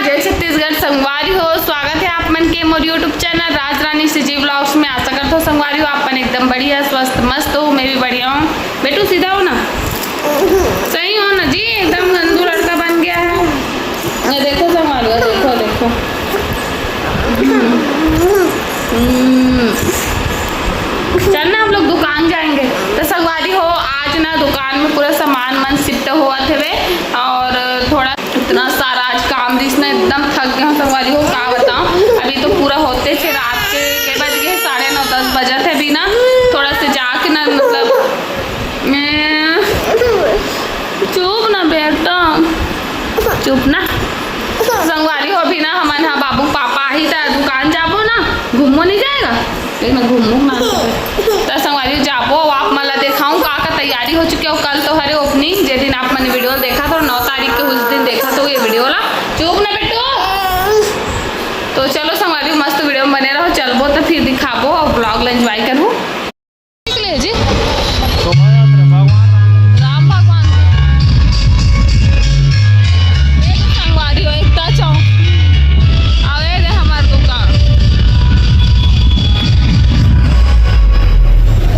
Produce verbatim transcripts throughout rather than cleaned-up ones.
जय छत्तीसगढ़ संगवारी हो, स्वागत है आप मन के मोर YouTube चैनल राज रानी सीजी व्लॉग्स में। आशा करत हो संगवारी हो आप मन एकदम बढ़िया, स्वस्थ, मस्त हो। मैं भी बढ़िया हूँ। बेटू सीधा हो ना, सही हो ना जी, एकदम नंदू लड़का बन गया है। ये देखो संगवारी हो, देखो, देखो। हम्म। चल ना हम लोग दुकान जाएंगे। तो संगवारी हो, आज ना दुकान में पूरा सामान मन शिफ्ट होवत हवे और थोड़ा इतना सारा आज काम रिहिस ना, एकदम थक गए हो संगवारी हो, का बताऊं। अभी तो पूरा होते छे रात के, के बज गए, साढ़े नौ, दस बजत है अभी ना। थोड़ा से जाके ना, मतलब, मैं, चुप ना बेटा, चुप ना। संगवारी हो, अभी ना हमन हा बाबू पापा आही त दुकान जाबो ना, घूमो नहीं जाएगा। ए, मैं घूमू ना। त संगवारी हो जाबो, आप मन ला देखाऊं का का तैयारी हो चुके हो। कल तो हरे ओपनिंग, जे दिन आप मन वीडियो देखा तो नौ तारीख के उस दिन देखा तो ये वीडियो ला। चुप ना बेटू। तो चलो संगवारी हो, मस्त वीडियो में बने रहो, चलबो तो फिर दिखाबो और ब्लॉग ला एंजॉय करबो। निकले जी। शोभा यात्रा भगवान राम। राम भगवान के। ये तो संगवारी हो, एकता चौक। आवे दे हमार दुकान।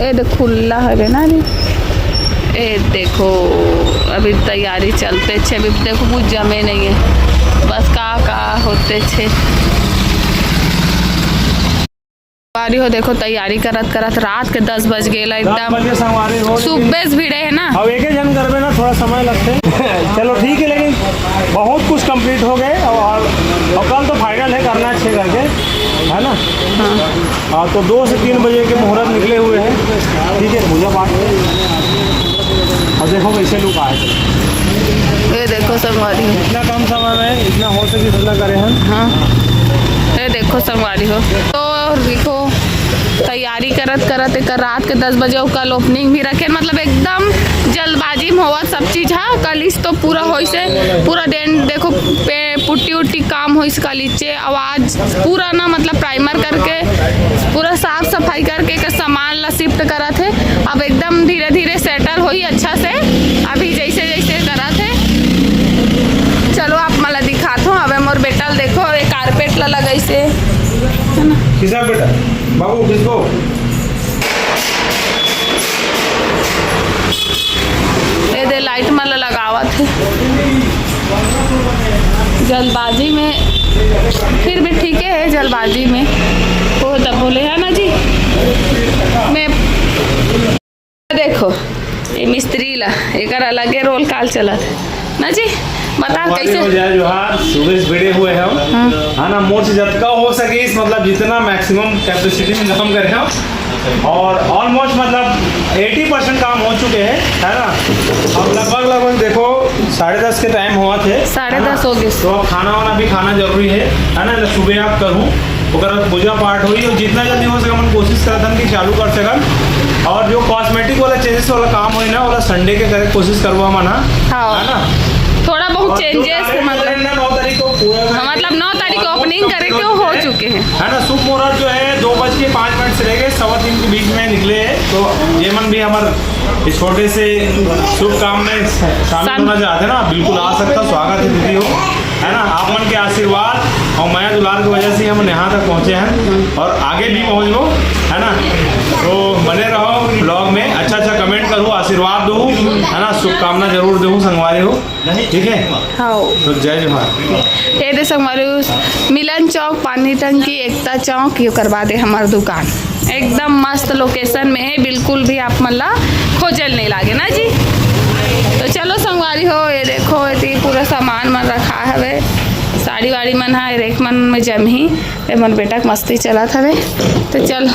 ए दे खुला हवे ना जी। ए देखो, अभी तैयारी चलते छे, अभी देखो कुछ जमे नहीं है, बस का का होते छे। संगवारी हो, देखो तैयारी करत करत रात के दस बज गेला। एकदम बजे संगवारी हो, सुबह से भिड़े है ना। अब एक ही जन करबे ना, थोड़ा समय लगते। चलो ठीक है, लेकिन बहुत कुछ कंप्लीट हो गए और, और कल तो फाइनल है, करना अच्छे करके, है ना? हाँ। हाँ, तो दो से तीन बजे के मुहूर्त निकले हुए हैं। ठीक है, पूजा पाठ। और देखो कैसे लुक आए। ये देखो संगवारी हो। इतना कम समय में इतना हो सके इतना करे हैं। हाँ, ये देखो संगवारी हो। तो देखो तैयारी करत करत एक रात के दस बजे और कल ओपनिंग भी रखे, मतलब एकदम जल्दबाजी में होवत सब चीज। हाँ, कल इस तो पूरा होइसे, पूरा दिन देखो पे पुट्टी उट्टी काम होइस कल इच्चे। आवाज पूरा ना, मतलब प्राइमर करके पूरा साफ सफाई करके एकर सामान ला शिफ्ट करत हे। अब एकदम धीरे धीरे सेटल होई अच्छा से, अभी जैसे जैसे करत हे। चलो आप मन ला दिखात हूँ। अबे मोर बेटा ल देखो, ये कारपेट ला लगाइस हे, है ना? किसा बेटा? बाबू, किसको? ये दे लाइट मन ला लगावत हे जल्दबाजी में, फिर भी ठीक है जल्दबाजी में। वो तब बोले है ना जी, मैं देखो ये मिस्त्री ला एकर अलगे रोल काल चलत है ना जी। बता कैसे? जय जोहार, सुबह से भिड़े हुए हैं हम। हाँ। है ना, मोर से जतका हो सके इस, मतलब जितना मैक्सिमम कैपेसिटी में काम करे हम। और ऑलमोस्ट मतलब एटी परसेंट काम हो चुके हैं, है ना? अब लगभग लगभग देखो साढ़े दस के टाइम हुआ थे, साढ़े दस हो गए। तो अब खाना वाना भी खाना जरूरी है, है ना? तो सुबह आप करूँ, ओकर बाद पूजा पाठ हुई और जितना जल्दी हो सके हम कोशिश करत हन कि चालू कर सकन। और जो कॉस्मेटिक वाला चेंजेस वाला काम होई ना, वाला संडे के करे कोशिश करबो हमन, हाँ। हाँ। है ना? थोड़ा बहुत और जो चेंजेस, टारगेट मतलब, बोले ना, नौ तारीख को पूरा हाँ, मतलब, नौ तारीख को ऑलमोस्ट ओपनिंग करे के हो चुके हैं। है ना, शुभ मुहूर्त जो है दो बज के पाँच मिनट से लेके सवा तीन के बीच में निकले हैं। तो ये मन भी हमारे इस छोटे से शुभ काम में शामिल शाम- होना चाहते हैं ना, बिल्कुल आ सकता, स्वागत है दीदी हो, है ना? आप मन के आशीर्वाद और मया दुलार की वजह से हम यहाँ तक पहुँचे हैं और आगे भी पहुँचबो, है ना? तो बने रहो ब्लॉग में, अच्छा अच्छा कमेंट करो, आशीर्वाद दो, है ना? शुभकामना जरूर दो संगवारी हो, ठीक है? हाँ। तो जय जोहार। ये दे संगवारी, मिलन चौक, पानी टंकी, एकता चौक, ये करवा दे हमार दुकान। एकदम मस्त लोकेशन में है, बिल्कुल भी आप मन ला खोजल नहीं लागे ना जी। तो चलो संगवारी हो, ये देखो, ये पूरा सामान मन रखा हवे, साड़ी वाड़ी मन है रेक मन में जमही। ये मन बेटा के मस्ती चलत हवे, तो चल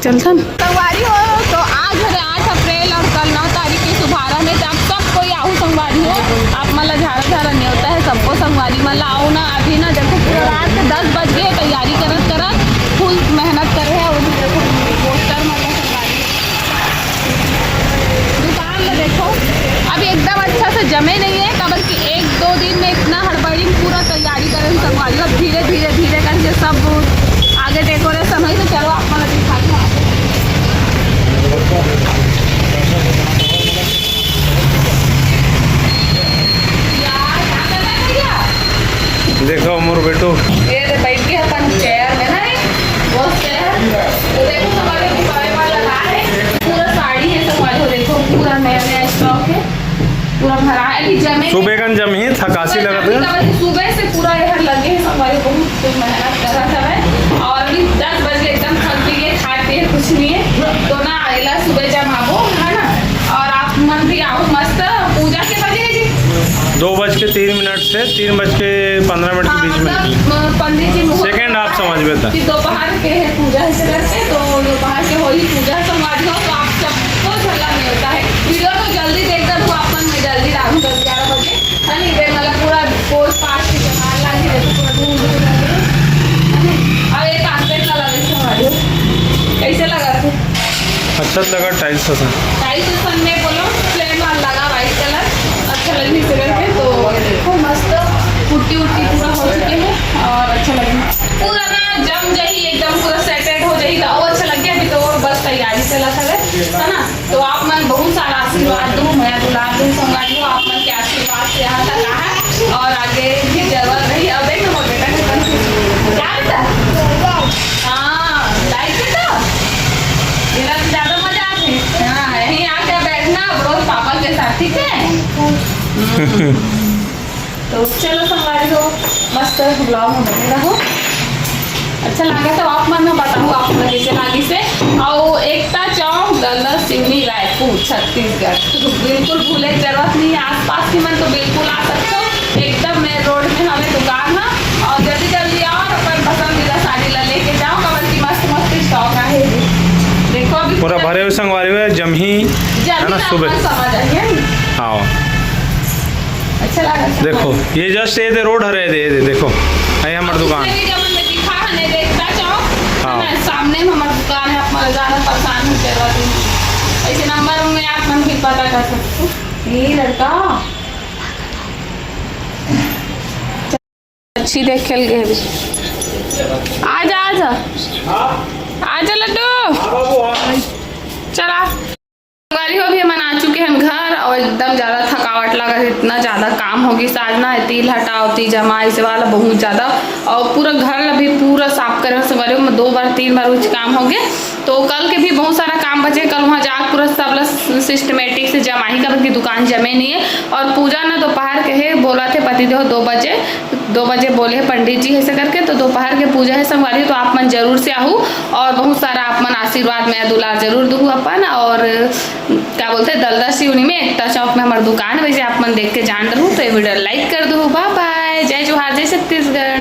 चलथन। संगवारी हो, तो आज हरे आठ अप्रैल और कल नौ तारीख के शुभारंभ है, तो आप सब कोई आहू संगवारी हो, आप मन ला झारा झारा न्योता है, सबको संगवारी मन ला आओ ना। अभी ना देखो पूरा रात के दस बज गए तैयारी करत करत, फुल मेहनत करे है। और भी देखो पोस्टर मन ला संगवारी दुकान में देखो, अभी एकदम अच्छा से जमे नहीं है, काबर कि एक दो दिन में इतना हड़बड़ी में पूरा तैयारी करे हैं संगवारी। अब धीरे धीरे धीरे करके सब आगे डेकोरेशन होई, तो चलो आप मन दिखा दो। यार, क्या कर रहा है भैया? देखो मोर बेटो। ये दे बैठ के अपन चेयर में ना, वो चेयर। तो देखो, हमारे दीपावली वाला ला है, पूरा साड़ी है, संगवारी हो, देखो, पूरा नया नया स्टॉक है, पूरा भरा है। अभी जमे सुबह कन जमही, थकासी लगत है। सुबह से पूरा यहाँ लगे हैं, संगवारी, बहुत मेहनत करत हवे। और अभी दस बजे एकदम थक गई है, खाए पिए कुछ नहीं है, तो ना एला सुबह जमाबो, है ना। और आप मन भी आओ, मस्त। पूजा के बजे है जी? दो बज के तीन मिनट से तीन बज के पन्द्रह मिनट के हाँ, बीच में। मतलब, अ, पंडित जी मुहूर्त सेकंड आप समझ में था। कि दोपहर के है पूजा, ऐसे करके, तो दोपहर के होई पूजा, संगवारी हो, तो आप सबको झल्ला मिलता है। वीडियो को जल्दी देखते हो, आप मन में जल्दी डालूं, दस ग्यारह बजे, है नहीं? वे मतलब पूरा पोस्ट पास के जमाल लागे, देखो, पूरा धूम धूम लगे, है नहीं? और एक आस्पेक्ट ला लगे, संगवारी हो, कैसे लगा थे? अच्छा लगा टाइल्स असन। टाइल्स असन में बोलो, प्लेन वाला लगा, व्हाइट कलर, अच्छा लगी इसे करके। तो देखो, मस्त पुट्टी उट्टी पूरा हो चुके हैं और अच्छा लगी। पूरा ना जम जाही, एकदम पूरा सेटेड हो जाही, तो और अच्छा लगे। अभी तो और बस तैयारी चला था, है ना? तो आप मन बहुत सारा आशीर्वाद दो, मया दुलार दो, संगवारी हो, आप मन के आशीर्वाद से यहाँ तक आए हैं और आगे भी जरूरत रही। अब देख ना, मोर बेटा के कौन खुशी। क्या बेटा? हाँ, लाइट बेटा? मेरा तो ज्यादा मजा आती है। हाँ, यहीं आके बैठना अब रोज पापा के साथ, ठीक है? हम्म। तो चलो संगवारी हो, मस्त ब्लॉग में बने रहो। अच्छा लगा तो आप मन में बताओ, आप मन कैसे लागी से। और एकता चौक, दलदल सिवनी, रायपुर, छत्तीसगढ़। बिल्कुल भूले के जरूरत नहीं है, आसपास की मन तो बिल्कुल आ सकते हो। एकदम मेन रोड में हमें दुकान है। और जल्दी जल्दी आओ और अपन पसंदीदा साड़ी ला लेके जाओ, काबर की मस्त मस्त स्टॉक आहे। देखो अभी पूरा भरे हुए संगवारी हुए जमही, है ना, जल्दी सुबह। अपन समझ आइए। हाँ। अच्छा लगा सब। देखो, ये जस्ट ये दे रोड हरे, दे, दे, देखो, ये हमर दुकान। जितने भी जमन में दिखा है, नहीं देखता चौक, हाँ। है ना, सामने में हमार दुकान है, आप मन ज्यादा परेशान हो जाएगा तुम। ऐसे नंबर में आप मन भी पता कर सकते हो। ये लड़का अच्छी देख खेल गए अभी। आजा, आजा। आजा लड्डू। चला। संगवारी हो, अभी हमन आ चुके हैं घर और एकदम ज्यादा थकावट लगा है, इतना ज्यादा काम हो गई आज ना, तिल हटाओ, ती जमा, इसे वाला बहुत ज्यादा। और पूरा घर ला भी पूरा साफ करे हो संगवारी हो, दो बार तीन बार कुछ काम हो गए। तो कल के भी बहुत सारा काम बचे, कल वहाँ जाके पूरा सब ला सिस्टमेटिक से जमाही, काबर की दुकान जमे नहीं है। और पूजा ना दोपहर के है, बोला थे पतिदेव दो बजे, दो बजे बोले हैं पंडित जी ऐसे करके, तो दोपहर के पूजा है संगवारी, तो आप मन जरूर से आहू और बहुत सारा आप मन आशीर्वाद, मया दुलार जरूर दू अपन। और क्या बोलते हैं, दलदल सिवनी में एकता चौक में हमार दुकान है, वैसे आप मन देख के जान रहू, तो ये वीडियो लाइक कर दू। बाय बाय, जय जोहार, जय छत्तीसगढ़।